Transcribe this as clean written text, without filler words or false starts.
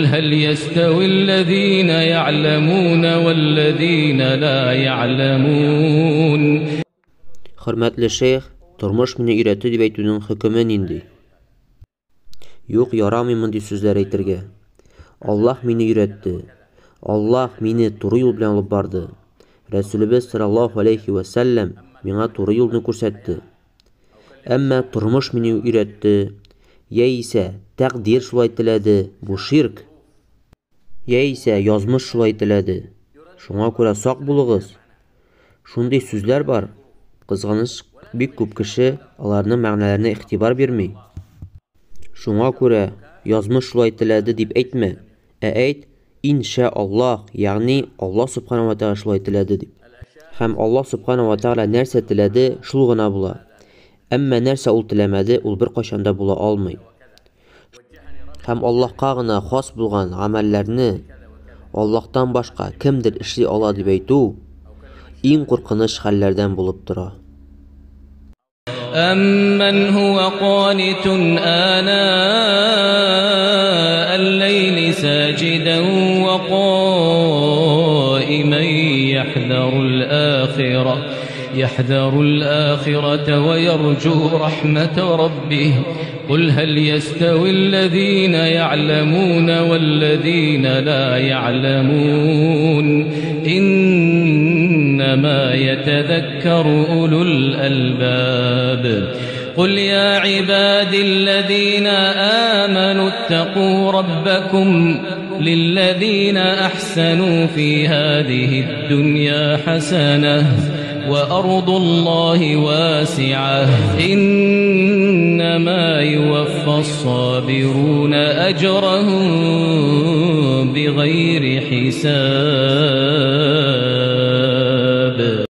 هل يستوي الذين يعلمون والذين لا يعلمون. Хөрмәтле шәех, тормыш мине өйрәтте дип әйтүнең хөкеме нинди? Юк, ярамый мондый сүзләр әйтергә. Аллаһ мине өйрәтте. Аллаһ мине туры юл белән алып барды. Рәсүлебез саллаллаһу алейхи вә сәлләм миңа туры юлны күрсәтте. Әмма тормыш мине өйрәтте, яисә тәкъдир шулай теләде, бу ширк. Яисә язмыш шулай теләде. Шуңа күрә сак булыгыз. Шундый сүзләр бар, кызганыч, бик күп кеше аларның мәгънәләренә игътибар бирми. Шуңа күрә язмыш шулай теләде дип әйтмә, ә әйт, ин ша Аллаһ, ягъни Аллаһ субхана ва тәгалә шулай теләде дип. Һәм Аллаһ субхана ва тәгалә нәрсә теләде, шул гына була. Әмма нәрсә ул теләмәде, ул беркайчан да була алмый. Һәм Аллаһка гына хас булган гамәлләрне Аллаһтан башка кемдер эшли ала дип әйтү иң куркыныч хәлләрдән булып тора. أمن هو قانت آناء الليل ساجدا وقائما يحذر الآخرة ويرجو رحمة ربه قل هل يستوي الذين يعلمون والذين لا يعلمون إنما يتذكر أولو الألباب قل يا عباد الذين آمنوا اتقوا ربكم للذين أحسنوا في هذه الدنيا حسنة وأرض الله واسعة إنما يوفى الصابرون أجرهم بغير حساب.